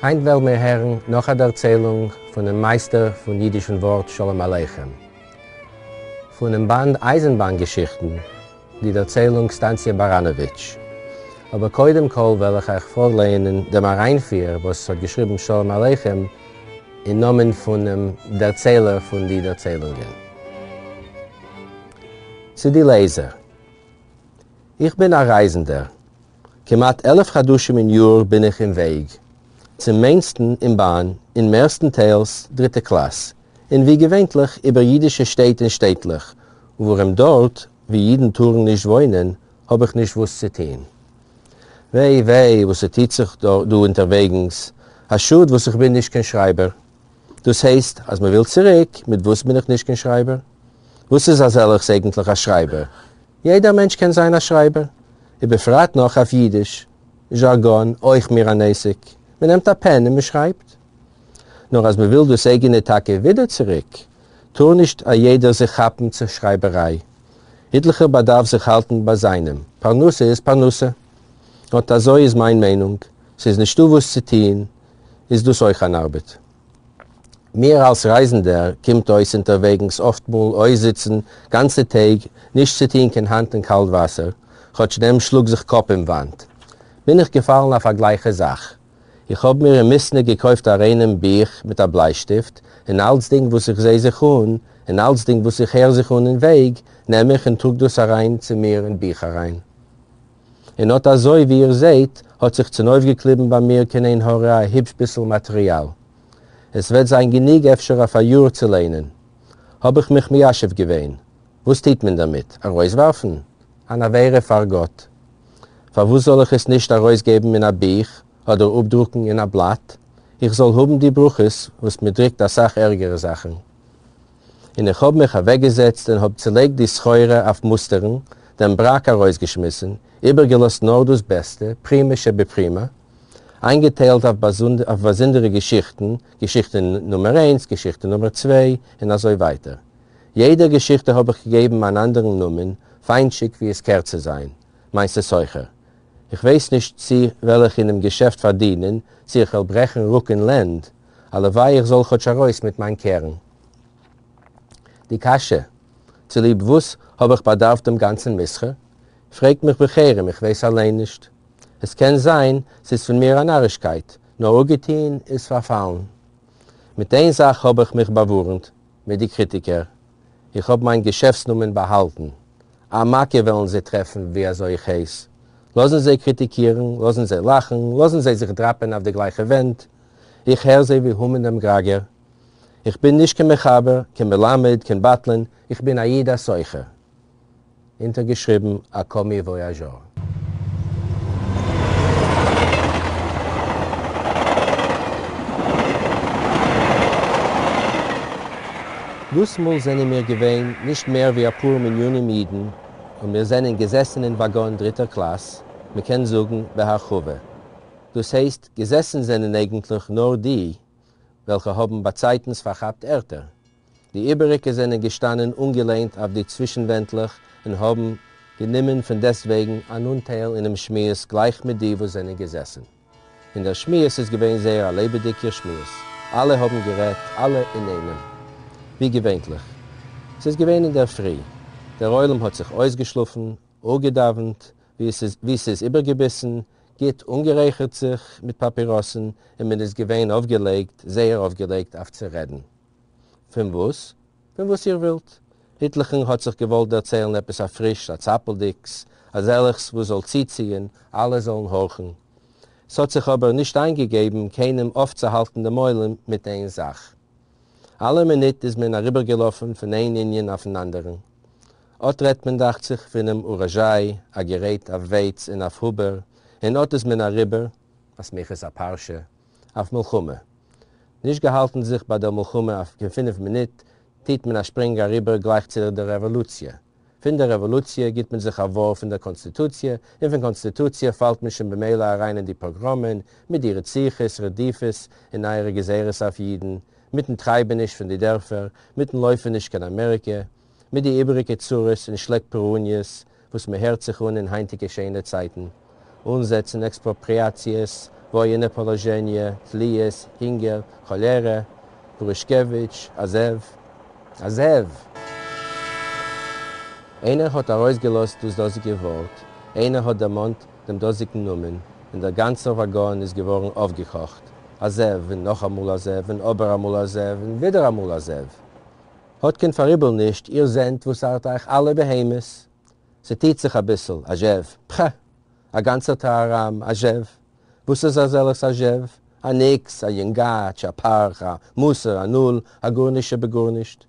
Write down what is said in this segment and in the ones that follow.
היינט וועלן מיר הערן נאך א דערציילונג פונעם מייסטער פון אידישן ווארט שלום עליכם. פונעם באנד אייזנבאן געשיכטן, די דערציילונג סטאנציע באראנאוויטש. אבער קודם כל וועל איך אייך פארלייענען דעם אריינפיר וואס האט געשריבן שלום עליכם אין נאמען פונעם דערציילער פון די דערציילונגען. צו די לעזער. איך בין א רייזנדער. כמעט 11 חדשים אין יאר בין איך אין וועג. צום מיינסטן אין באן, אין מערסטן טיילס דריטע קלאס, און ווי געווענטליך איבער אידישע שטעט און שטעטלעך, ווארום דארט ווי אידן טארן נישט וואוינען האב איך נישט וואס צו טוהן. וויי וויי וואס ס'טוט זיך דא אונטערוועגנס, א שאד וואס איך בין נישט קיין שרייבער. דאס הייסט אז מ'וויל צוריק, מיט וואס בין איך נישט קיין שרייבער? וואס איז אזעלעכס אייגנטליך א שרייבער? יעדער מענטש קען זיין א שרייבער, ובפרט נאך אויף אידיש, זשארגאן, אויך מיר אן עסק, מ'נעמט א פען און מ'שרייבט. נאר אז מ'וויל דאס אייגענע טאקע ווידער צוריק, טאר נישט א יעדער זיך כאפן צו שרייבעריי. איטליכער באדארף זיך האלטן ביי זיינעם, פרנסה איז פרנסה. אט אזוי איז מיין מיינונג, ס'איז נישטא וואס צו טוהן, איז דאס אויך אן ארבעט. מיר אלס רייזנדער קומט אויס אונטערוועגנס אפטמאל אויסזיצן גאנצע טעג נישט צו טוהן קיין האנט אין קאלט וואסער, כאטש נעם שלאג זיך קאפ אין וואנט. בין איך געפאלן אויף א גלייכע זאך. איך האב מיר אומיסטנע געקויפט א ריינעם בוך מיט א בליישטיפט, און אלצדינג וואס איך זעה זיך אן, און אלצדינג וואס איך הער זיך אן אין וועג, נעם איך און טראג דאס אריין צו מיר אין בוך אריין. און אט אזוי ווי איר זעהט, האט זיך צונויפגעקליבן ביי מיר קיין עין הרע א היבש ביסל מאטריאל. עס וועט זיין גענוג אפשר אויף א יאר צו ליינען. האב איך מיך מיישב געווען, וואס טוט מען דערמיט? ארויסווארפן? אן עבירה פאר גאט. פארוואס זאל איך עס נישט ארויסגעבן אין א בוך אדער אפדרוקן אין א בלאט? איך זאל האבן די ברכות וואס מען דרוקט אסאך ערגערע זאכן. און איך האב מיך אוועקגעזעצט און האב צעלייגט די סחורה אויף מוסטערן, דעם בראק ארויסגעשמיסן, איבערגעלאזט נאר דאס בעסטע, פרימה שבפרימה, איינגעטיילט אויף באזונדערע געשיכטן, געשיכטע נומער איינס, געשיכטע נומער צוויי, און אזוי ווייטער. יעדער געשיכטע האב איך געגעבן אן אנדערן נאמען, פיינטשיק ווי עס קער צו זיין, מעשה סוחר. איך ווייס נישט צי וועל איך אינעם געשעפט פארדינען, צי איך וועל ברעכן רוק און לענד, הלוואי איך זאל כאטש ארויס מיט מיין קרן. די קשיא, צוליב וואס האב איך באדארפט דעם גאנצן מסחר? פרעגט מיך בחרם, איך ווייס אליין נישט. עס קען זיין ס'איז פון מיר א נארישקייט, נאר אפגעטוהן איז פארפאלן. מיט איין זאך האב איך מיך באווארנט, מיט די קריטיקער. איך האב מיין געשעפטס-נאמען באהאלטן. א מכה וועלן זיי טרעפן ווי אזוי איך הייס. לאזן זיי קריטיקירן, לאזן זיי לאכן, לאזן זיי זיך דראפען אויף די גלייכע ווענט. איך הער זיי ווי המן דעם גראגער. איך בין נישט קיין מחבר, קיין מלמד, קיין בטלן, איך בין א איד א סוחר. אונטערגעשריבן א קאמי וואיאזשאר. דאס מאל זענען מיר געווען נישט מער ווי אפאר מנינים אידן, און מיר זענען געזעסן אין וואגאן דריטער קלאס, מ'קען זאגן בהרחבה. דאס הייסט, געזעסן זענען אייגנטליך נאר די וועלכע האבן באצייטנס פארכאפט ערטער. די איבעריקע זענען געשטאנען אנגעלענט אויף די צווישנווענטלעך און האבן גענומען פון דעסטוועגן אן אנטייל אינעם שמועס גלייך מיט די וואס זענען געזעסן. און דער שמועס איז געווען זייער א לעבעדיקער שמועס. אלע האבן גערעדט, אלע אינאיינעם. ווי געווענטליך. ס'איז געווען אינדערפרי. דער עולם האט זיך אויסגעשלאפן, אפגעדאווענט, ווי ס'איז איבערגעביסן, גוט אנגערייכערט זיך מיט פאפיראסן, און מען איז געווען אויפגעלייגט, זייער אויפגעלייגט אויף צו רעדן. פון וואס? פון וואס איר ווילט. איטליכן האט זיך געוואלט דערציילן עפעס א פריש, א צאפלדיקס, אזעלעכס וואס זאל צוציען, אלע זאלן הארכן. ס'האט זיך אבער נישט איינגעגעבן קיינעם אויפצוהאלטן דעם עולם מיט איין זאך. אלע מינוט איז מען אריבערגעלאפן פון איין ענין אויפן אנדערן. אט רעדט מען דאכט זיך פונעם אוראזשיי, א גערעט אויף ווייץ און אויף האבער, און אט איז מען אריבער, א סמיכות א פרשה, אויף מלחמה. נישט געהאלטן זיך ביי דער מלחמה אויף קיין פינף מינוט, טוט מען א שפרינג אריבער גלייך צו דער רעוואלוציע. פון דער רעוואלוציע גיט מען זיך א ווארף אין דער קאנסטיטוציע, און פון קאנסטיטוציע פאלט מען שוין במילא אריין אין די פאגראמען, מיט די רציחות, רדיפות און נייערע גזירות אויף אידן, מיטן טרייבעניש פון די דערפער, מיטן לויפעניש קיין אמעריקע, מיט די איבעריגע צרות און שלעק פורעניות וואס מען הערט זיך אן אין היינטיגע שיינע צייטן, אנזעצן עקספראפריאציעס. וואיענע פאלאזשעניע, תליות, הינגער, כאלערע, פורישקעוויטש, א זאב. א זאב! איינער האט ארויסגעלאזט דאס דאזיגע ווארט, איינער האט דערמאנט דעם דאזיגן נאמען, און דער גאנצער וואגאן איז געווארן אויפגעקאכט, א זאב, און נאכאמאל א זאב, און אבעראמאל א זאב, און ווידעראמאל א זאב. האט קיין פאראיבל נישט, איר זענט, וואס ארט אייך, אלע בהמות. ס'טוט זיך אביסל, א זשעוו. פע! א גאנצער טאראראם, א זשעוו. וואס איז אזעלכס א זשעוו? א ניקס, א יונגאטש, א פארך, א מוסר, א נול, א גארנישט שבגארנישט.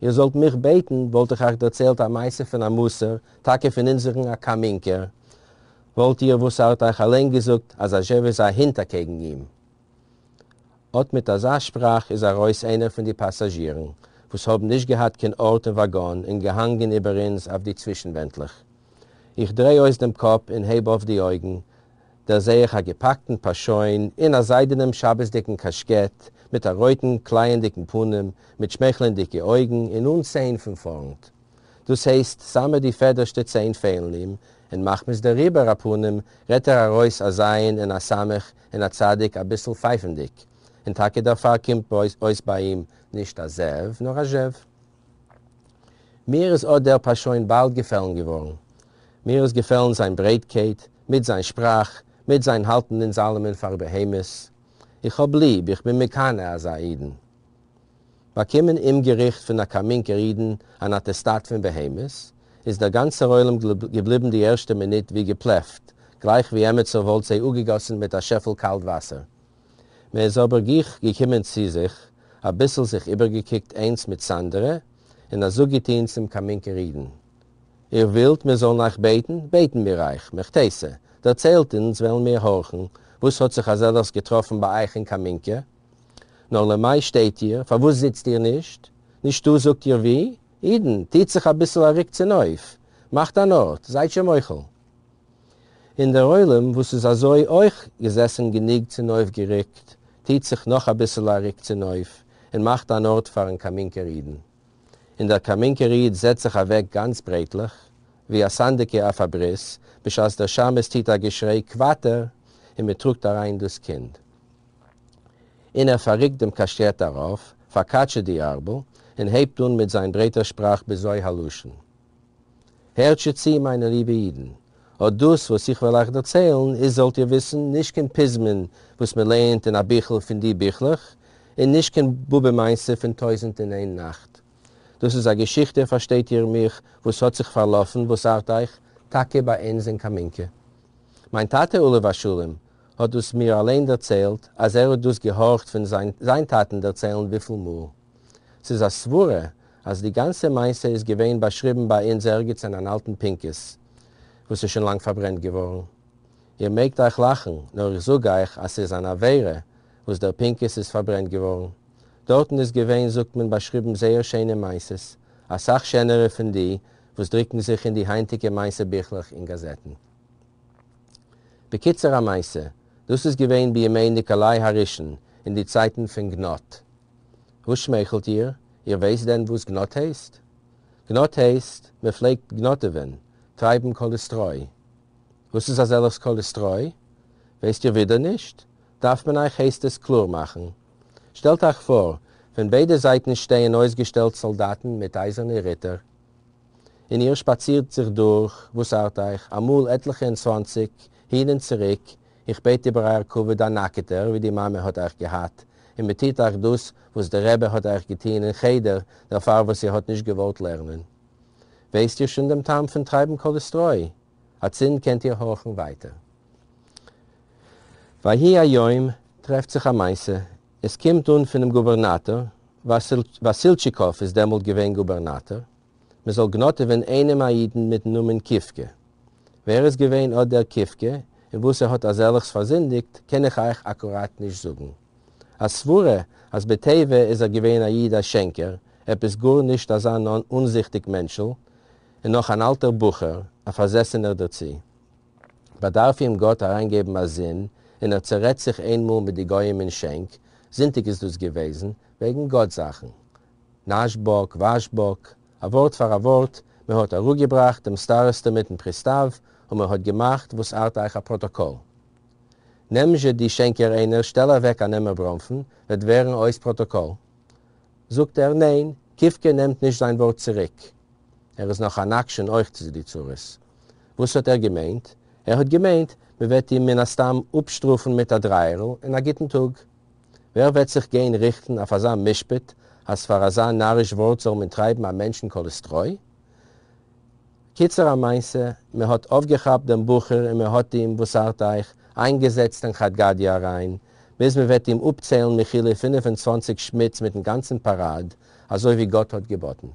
איר זאלט מיך בעטן, וואלט איך אייך דערציילט א מעשה פון א מוסר, טאקע פון אונזערן א קאמינקער. וואלט איר, וואס ארט אייך, אליין געזאגט, אז א זשעוו איז א הונט אקעגן אים. אָט מיט אַזאַ שפּראַך איז אַרויס איינער פֿון די פּאַסאַזשירן, וואָס האָבן נישט געהאַט קיין אָרט אין וואַגאָן און געהאַנגען איבער אונדז אויף די צווישנווענטלעך. איך דריי אויס דעם קאָפּ און הייב אויף די אויגן, דערזע איך אַ געפּאַקטן פּאַרשוין אין אַ זיידענעם שבתדיקן קאַשקעט, מיט אַ רויטן, קלייענדיקן פּנים, מיט שמייכלענדיקע אויגן און אָן ציין פֿון פֿאָרנט. דאָס הײסט, סאַמע די פֿעדערשטע צײן פֿעלן אים, און מחמת דעריבער, אַ פּנים, רעדט ער אַרױס אַ זײַן און אַ סמך און אַ צדיק אַ ביסל פֿײַפֿנדיק, און טאַקע דערפֿאַר קומט אױס בײַ אים נישט אַ זאב, נאָר אַ זשעװ. מיר איז אָט דער פּאַרשױן באַלד געפֿעלן געװאָרן. מיר איז געפֿעלן זײַן ברײטקײט, מיט זײַן שפּראַך, מיט זײַן האַלטן אונדז אַלעמען פֿאַר בהמות. איך האָב ליב, איך בין מקנא אַזאַ אידן. באקומען אומגעריכט פון א קאמינקער אידן אן אטעסטאט פון בהמות, איז דער גאנצער עולם געבליבן די ערשטע מינוט ווי געפלעפט, גלייך ווי עמיצער וואלט זיי אפגעגאסן מיט א שעפל קאלט וואסער. מען איז אבער גיך געקומען צו זיך, אביסל זיך איבערגעקוקט איינס מיט ס'אנדערע, און א זאג געטוהן צום קאמינקער אידן, איר ווילט מיר זאלן אייך בעטן, בעטן מיר אייך, מהיכא תיתי, דערציילט אונז וועלן מיר הארכן, וואס האט זיך אזעלעכס געטראפן ביי אייך אין קאמינקע? נאָר למאַי שטײט איר? פֿאַר װאָס זיצט איר נישט? נישטאָ, זאָגט איר, װוּ? ייִדן, טוט זיך אַ ביסל אַ רוק צונױף, מאַכט אַן אָרט, זײַט זשע מוחל. און דער עולם, װאָס איז אַזױ אױך געזעסן גענוג צונױפֿגערוקט, טוט זיך נאָך אַ ביסל אַ רוק צונױף און מאַכט אַן אָרט פֿאַרן קאַמינקער ייִדן. און דער קאַמינקער ייִד זעצט זיך אַװעק גאַנץ ברײטלעך, װי אַ סנדקע אױף אַ ברית, בשעת דער שמשׂ טוט אַ געשרײ קװאַטער און מע טראָגט אַרײַן דאָס קינד. און ער פאררוקט דעם קאשקעט ארויף, פארקאטשעט די ארבל, און הייבט אן מיט זיין ברייטער שפראך בזוי הלשון. הערט זשע צו, מיינע ליבע אידן, אט דאס וואס איך וועל אייך דערציילן איז, זאלט איר וויסן, נישט קיין פזמון וואס מען לייענט אין א ביכל פון די ביכלעך, און נישט קיין באבע מעשה פון טויזנט און איין נאכט. דאס איז א געשיכטע, פארשטייט איר מיך, וואס האט זיך פארלאפן, וואס ארט אייך, טאקע ביי אונז אין קאמינקע. מיין טאטע עליו השלום האט דאס מיר אליין דערציילט אז ער האט דאס געהארכט פון זיין טאטן דערציילן וויפיל מאל. ס'איז א סברה אז די גאנצע מעשה איז געווען באשריבן ביי אונז ערגעץ אין אן אלטן פנקס וואס איז שוין לאנג פארברענט געווארן. איר מעגט אייך לאכן, נאר איך זאג אייך אז ס'איז אן עבירה וואס דער פנקס איז פארברענט געווארן. דארטן איז געווען זאגט מען באשריבן זייער שיינע מעשות, אסאך שענערע פון די וואס דריקן זיך אין די היינטיגע מעשה ביכלעך אין גאזעטן. בקיצור המעשה, דאס איז געווען בימי ניקאליי הראשון, אין די צייטן פון גנאט. וואס שמייכלט איר? איר ווייסט דען וואס גנאט הייסט? גנאט הייסט, מען פלעגט גנאטעווען, טרייבן קאליסטרוי. וואס איז אזעלכס קאליסטרוי? ווייסט איר ווידער נישט? דארף מען אייך הייסט עס קלאר מאכן. שטעלט אייך פאר, פון ביידע זייטן שטייען אויסגעשטעלט סאלדאטן מיט אייזערנע ריטער, און איר שפאצירט זיך דורך, וואס ארט אייך, אמאל עטליכע און צוואנציג, הין און צוריק, איך בעט איבער אייער כבוד א נאקעטער, ווי די מאמע האט אייך געהאט, און מען טוט אייך דאס, וואס דער רבי האט אייך געטוהן אין חדר, דערפאר וואס איר האט נישט געוואלט לערנען. ווייסט איר שוין דעם טעם פון טרייבן קאליסטרוי? אצינד קענט איר הארכן ווייטער. ויהי היום, טרעפט זיך א מעשה, עס קומט אן פונעם גובערנאטאר, וואסילטשיקאוו איז דעמאלט געווען גובערנאטאר, מען זאל גנאטעווען איינעם א אידן מיטן נאמען קיווקע. ווער איז געווען אט דער קיווקע און וואס ער האט אזעלעכס פארזינדיגט קען איך אייך אקוראט נישט זאגן. א סברה אז בטבע איז ער געווען א איד א שענקער, עפעס גאר נישט אזא אנזיכטיג מענטשל, און נאך אן אלטער בחור, א פארזעסענער דערצו. באדארף איהם גאט אריינגעבן א זון, און ער צערעדט זיך איינמאל מיט די גויים אין שענק, זונטאג איז דאס געוועזן, וועגן גאט זאכן. נאש באק, וואש באק, א ווארט פאר א ווארט, מען האט אראפגעבראכט דעם סטאראסטע מיטן פריסטאוו, און מען האט געמאכט וואס ארט אייך א פראטאקאל. נעם זשע דו שענקער איינער שטעל אוועק אן עמער בראנפן, וועט ווערן אויס פראטאקאל. זאגט ער, ניין, קיווקע נעמט נישט זיין ווארט צוריק. ער איז נאך אן עקשן אויך צו די צרות. וואס האט ער געמיינט? ער האט געמיינט מען וועט אים מן הסתם אפשטראפן מיט א דרייערל און א גוטן טאג. ווער וועט זיך גיין ריכטן אויף אזא משפט אז פאר אזא נאריש ווארט זאל מען טרייבן א מענטש אין קאליסטרוי? קיצור המעשה, מען האט אויפגעכאפט דעם בחור און מען האט אים, וואס ארט אייך, איינגעזעצט אין חד גדיא אריין, ביז מען וועט אים אפציילן מחילה 25 שמיץ מיטן גאנצן פאראד, אזוי ווי גאט האט געבאטן.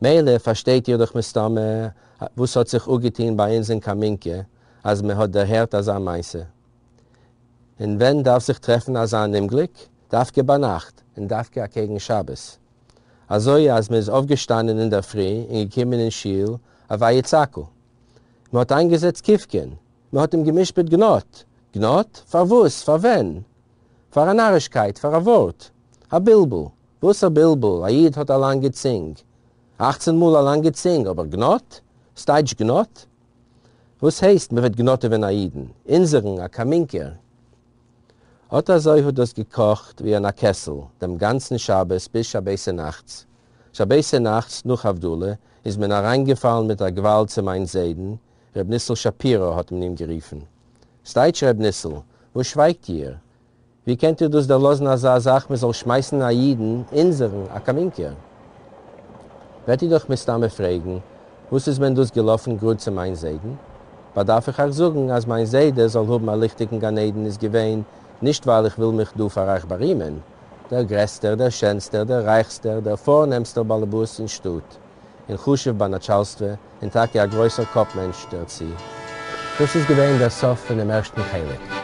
מילא פארשטייט איר דאך מסתמא וואס האט זיך אפגעטוהן ביי אונז אין קאמינקע אז מען האט דערהערט אזא מעשה. און ווען דארף זיך טרעפן אזא אן אומגליק? דווקא ביינאכט, און דווקא אקעגן שבת. אזוי אז מען איז אויפגעשטאנען אינדערפרי און געקומען אין שול א ויצעקו. מען האט איינגעזעצט קיווקען, מען האט אים גע'משפט גנאט. גנאט? פארוואס? פאר ווען? פאר א נארישקייט, פאר א ווארט. א בלבול. וואס א בלבול? א איד האט א לאנגע צינג. אכצען מאל א לאנגע צינג, אבער גנאט? סטייטש גנאט? וואס הייסט מען וועט גנאטעווען א אידן? אונזערן, א קאמינקער? אט אזוי האט דאס געקאכט ווי אין א קעסל דעם גאנצן שבת ביז שבתינאכטס. שבתינאכטס נאך הבדלה איז מען אריינגעפאלן מיט א גוואלד צו מיין זיידן, ר' ניסל שפירא האט מען אים גערופן. סטייטש ר' ניסל, וואס שווייגט איר? ווי קענט איר דאס דערלאזן אזא זאך מען זאל שמייסן א אידן, אונזערן, א קאמינקער? וועט איר דאך מסתמא פרעגן, וואס איז מען דאס געלאפן גראד צו מיין זיידן? באדארף איך אייך זאגן אז מיין זיידע זאל האבן א ליכטיגן גן עדן איז געווען נישט ווייל איך וויל מיך דא פאר אייך בארימען, דער גרעסטער, דער שענסטער, דער רייכסטער, דער פארנעמסטער באלעבאס אין שטאט, און חשוב ביי נאטשאלסטווע, און טאקע א גרויסער קאפ מענטש דערצו. דאס איז געווען דער סוף פון דעם ערשטן חלק.